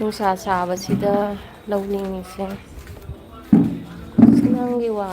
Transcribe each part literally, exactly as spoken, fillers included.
ꯅꯨꯡꯁꯥ ꯁꯥꯕꯁꯤꯗ ꯂꯧꯅꯤꯡꯉꯤꯁꯦ꯫ ꯅꯪꯒꯤ ꯋꯥ꯫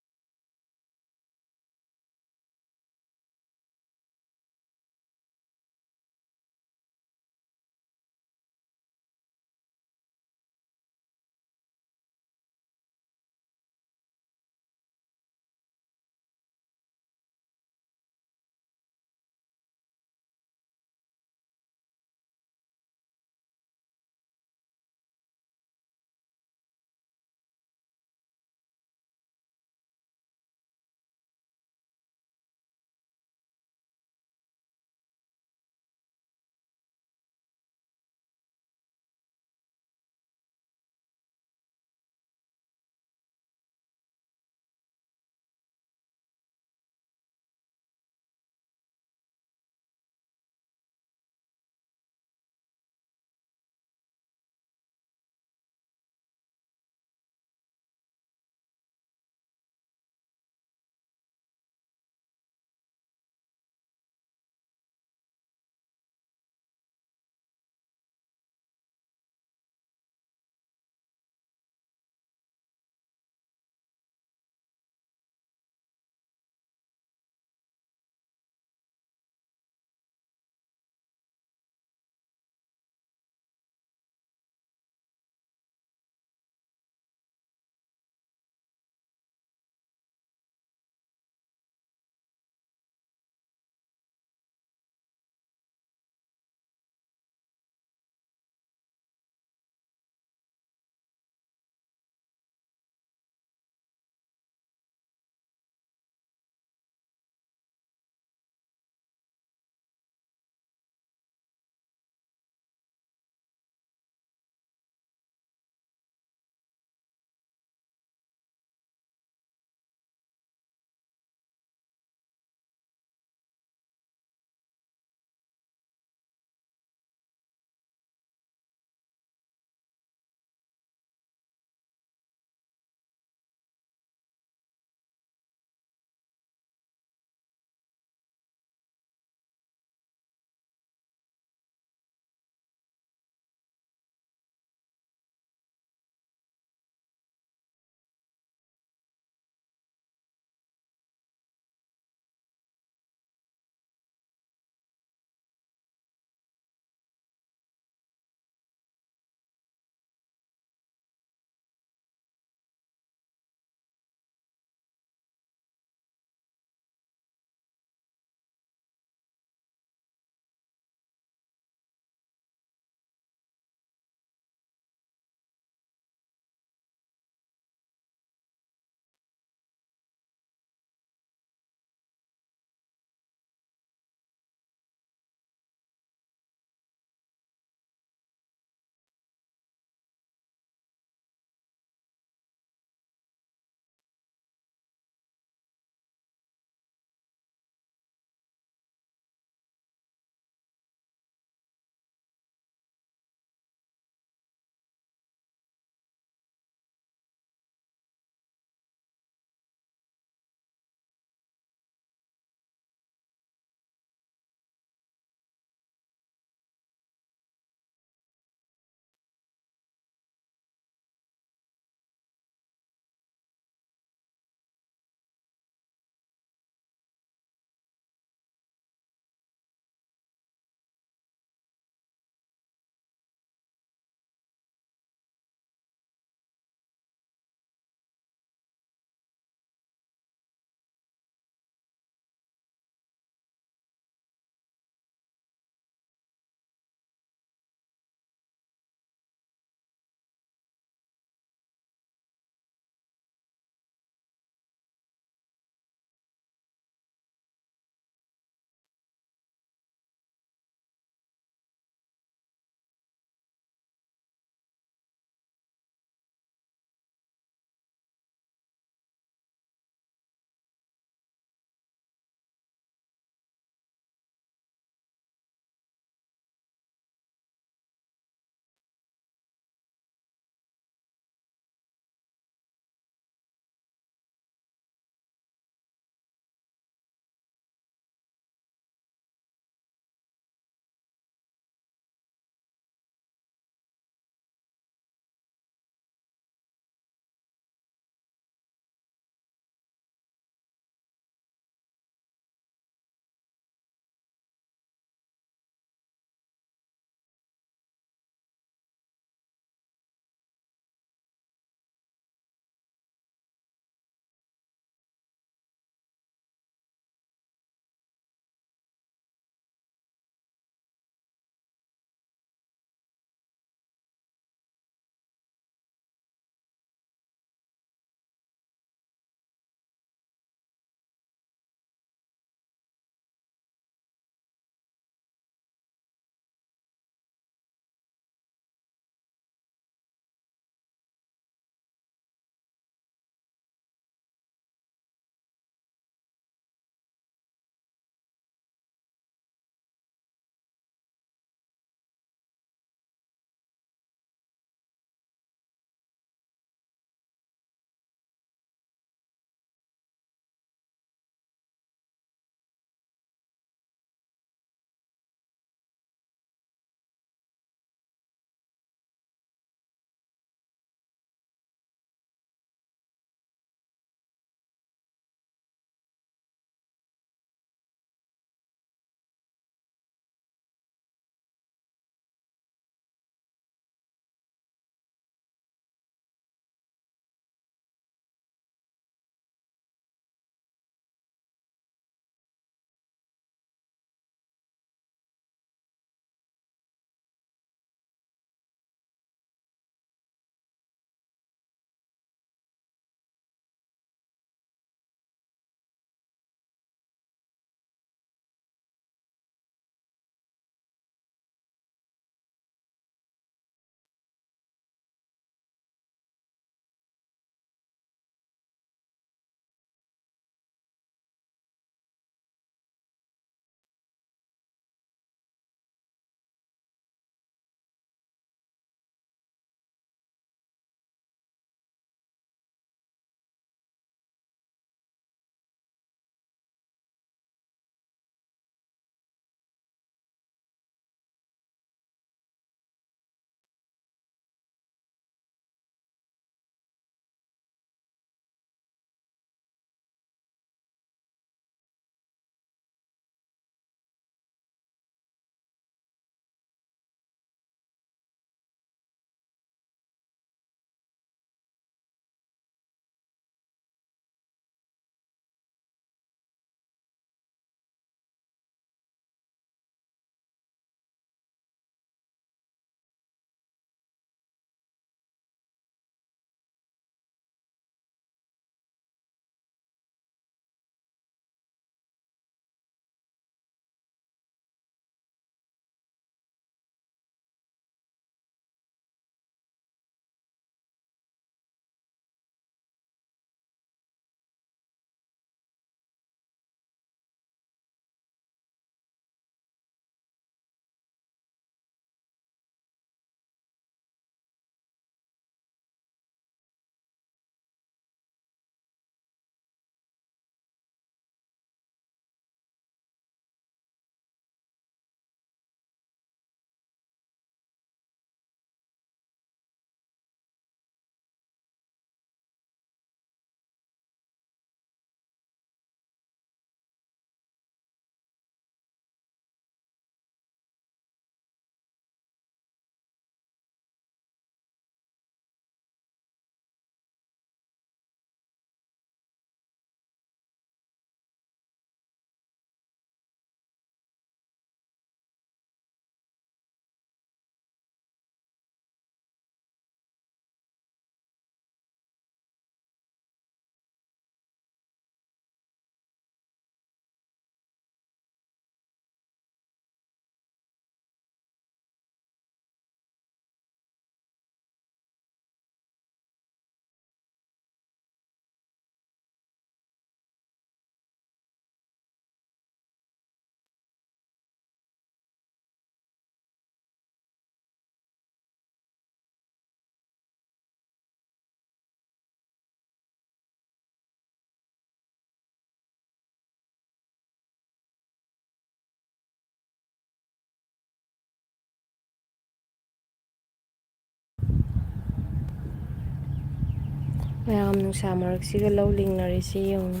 ꯃꯌꯥꯝ ꯅꯨꯡꯁꯥ ꯃꯔꯛꯁꯤꯒ ꯂꯧ ꯂꯤꯡꯅꯔꯤꯁꯤ ꯌꯦꯡꯉꯨ꯫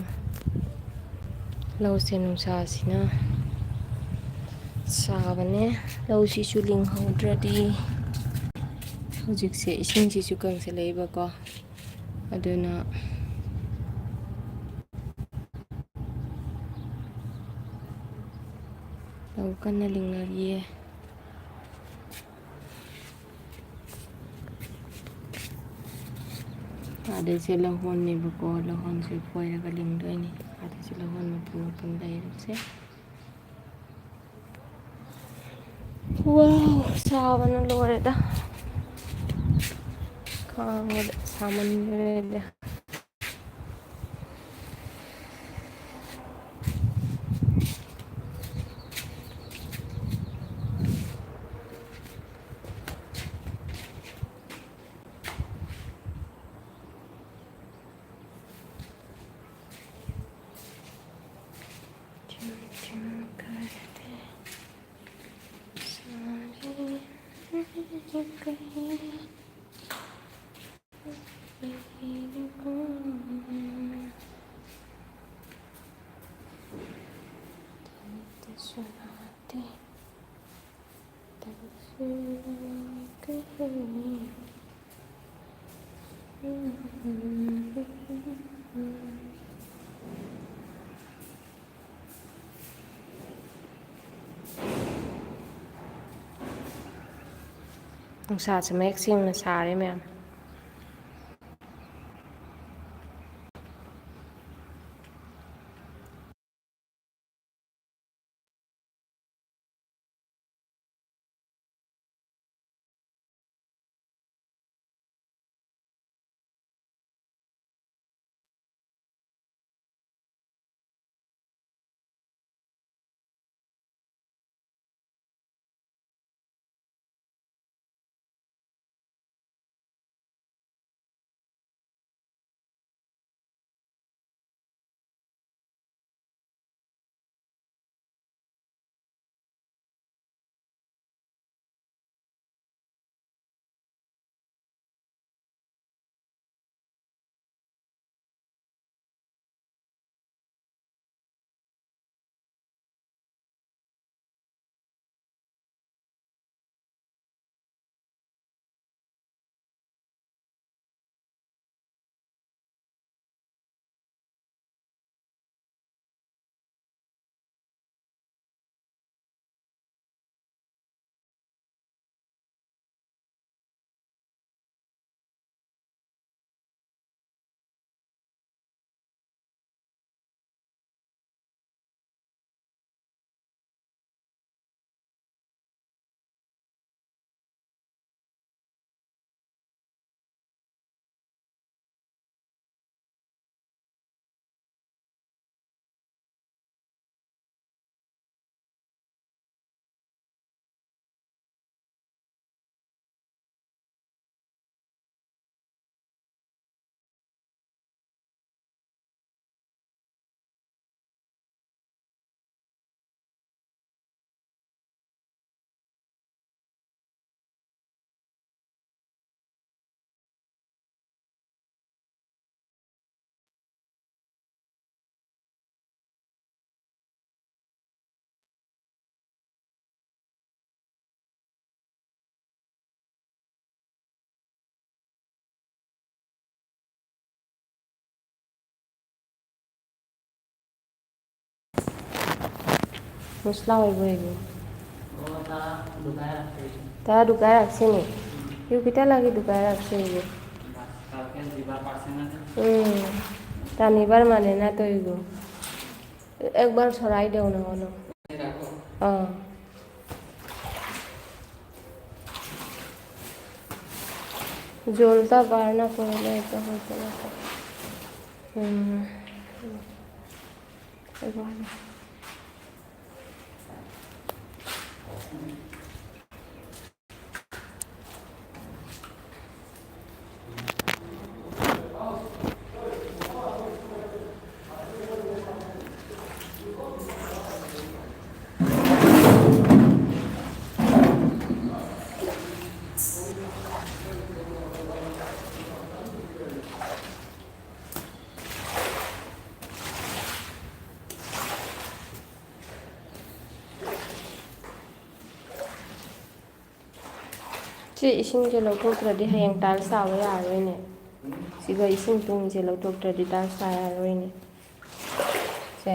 ꯂꯧꯁꯦ ꯅꯨꯡꯁꯥꯁꯤꯅ ꯁꯥꯕꯅꯦ꯫ ꯂꯧꯁꯤꯁꯨ ꯂꯤꯡꯍꯧꯗ꯭ꯔꯗꯤ꯫ ꯍꯧꯖꯤꯛꯁꯦ ꯏꯁꯤꯡꯁꯤꯁꯨ ꯀꯪꯁꯤꯜꯂꯛꯏꯕꯀꯣ, ꯑꯗꯨꯅ ꯂꯧ ꯀꯟꯅ ꯂꯤꯡꯅꯔꯤꯌꯦ꯫ ꯑꯗꯩꯁꯦ ꯂꯧꯍꯣꯟꯅꯦꯕꯀꯣ, ꯂꯧꯍꯣꯟꯁꯦ ꯐꯣꯏꯔꯒ ꯂꯤꯡꯗꯣꯏꯅꯤ꯫ ꯑꯗꯩꯁꯦ ꯂꯧꯍꯣꯟ ꯃꯄꯨꯟ ꯃꯄꯨꯟ ꯂꯩꯔꯤꯁꯦ꯫ ꯋꯥꯎ, ꯁꯥꯕꯅ ꯂꯣꯏꯔꯦꯗ꯫ ꯈꯥꯡꯕꯗ ꯁꯥꯃꯟꯈ꯭ꯔꯦꯗ꯫ ꯅꯨꯡꯁꯥꯁꯦ ꯃꯌꯦꯛ ꯁꯦꯡꯅ ꯁꯥꯔꯦ ꯃꯌꯥꯝ꯫ মছলা অইব, অইব। অ, তা ঢুকাই ৰাখছে। তা ঢুকাই ৰাখছে নি? ইউ কিতা লাগি ঢুকাই ৰাখছে ইবো? বাছ, কালকে দিবা পাৰ্চেণ্ট আছে। উম, টানিবাৰ মানে না তই ইবো। একবাৰ চৰাই দেও না, অলপ। এই ৰাখো। অ। জলটা বার না করলে এটা হইতে না। হুম। এবার। ꯁꯤ ꯏꯁꯤꯡꯁꯦ ꯂꯧꯊꯣꯛꯇ꯭ꯔꯗꯤ ꯍꯌꯦꯡ tiles ꯁꯥꯕ ꯌꯥꯔꯔꯣꯏꯅꯦ꯫ ꯁꯤꯒ ꯏꯁꯤꯡ ꯇꯨꯡꯁꯦ ꯂꯧꯊꯣꯛꯇ꯭ꯔꯗꯤ tiles ꯁꯥ ꯌꯥꯔꯔꯣꯏꯅꯦ꯫ ꯁꯦ꯫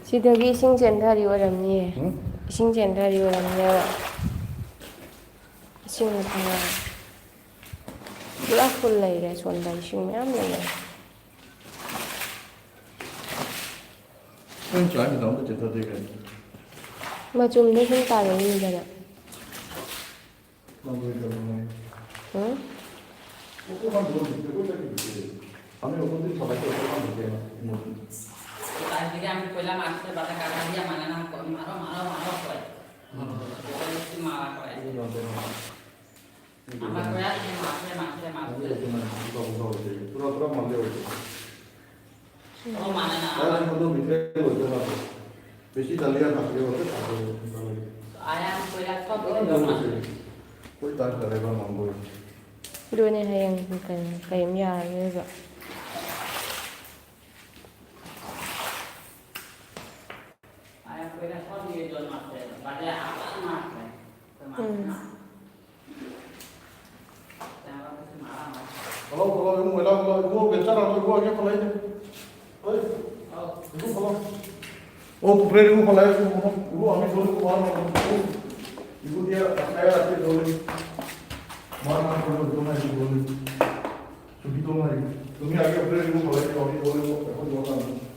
ꯁꯤꯗꯒꯤ ꯏꯁꯤꯡ ꯆꯦꯟꯊꯔꯤ ꯑꯣꯏꯔꯝꯅꯤꯌꯦ꯫ ꯎꯝ? ꯏꯁꯤꯡ ꯆꯦꯟꯊꯔꯤ ꯑꯣꯏꯔꯝꯅꯦꯕ꯫ ꯏꯁꯤꯡ ꯃꯊꯪ ꯄꯨꯔꯥ full ꯂꯩꯔꯦ ꯁꯣꯝꯗ, ꯏꯁꯤꯡ ꯃꯌꯥꯝ ꯂꯩꯔꯦ꯫ ꯑꯩꯈꯣꯏꯅ ꯆꯥꯛ ꯏꯟꯖꯥꯡ ꯑꯝꯇ ꯆꯦꯟꯊꯗꯦ ꯀꯩꯅꯣ꯫ ꯃꯆꯨꯝꯗꯣ ꯁꯨꯝ ꯇꯥꯔꯛꯏꯅꯤꯗꯅ꯫ ꯃꯥꯡꯒꯣꯏꯗ꯭ꯔꯣ, ꯃꯥꯡꯒꯣꯏ? ꯎꯝ? ꯑꯣ, ꯑꯣ, ꯃꯥꯡꯒꯣꯏ, ꯑꯩꯈꯣꯏ ꯆꯠꯈꯤꯕꯗꯨꯗꯤ꯫ আমি ওখান থেকে সবাইকে ওখানে বলতে আমার মন। তাই দিকে আমি কইলাম, আসতে বাতা কাকা দিয়া মানে না, মারো, মারো, মারো, কয়। হুম। ওই একটু মারা কয়। এই নন্দন। আমার কয়া, মারতে, মারতে, মারতে। পুরা, পুরা মারলে হয়েছে। ও মানে না, তাহলে আমার কোনো বিক্রয় করতে পারবে। বেশি ডালিয়া থাকলে হবে, তাহলে ভালো লাগে। আয়াম কইরা সব ওই জমা। ওই তার তাহলে এবার মন করে। ꯑꯗꯨꯅꯦ ꯍꯌꯦꯡ ꯀꯩꯅꯣ, ꯀꯩꯝ ꯌꯥꯔꯔꯣꯏꯕ꯫ আয়াম কইরা সব নিয়ে জন্মাচ্ছে, বাদে আবার মারছে। তো মারছে না। ꯎꯝ꯫ Oye, por ahí. Oye, ah, ¿tú cómo? Oh, tu primo, por ahí, ¿cómo? Hubo a mí solo como algo. Y un día, acá era que doble. Más, más, por lo que toma el doble. Chupito, madre. Tú mira, yo primo, por ahí, yo, yo, yo, yo, yo, yo, yo.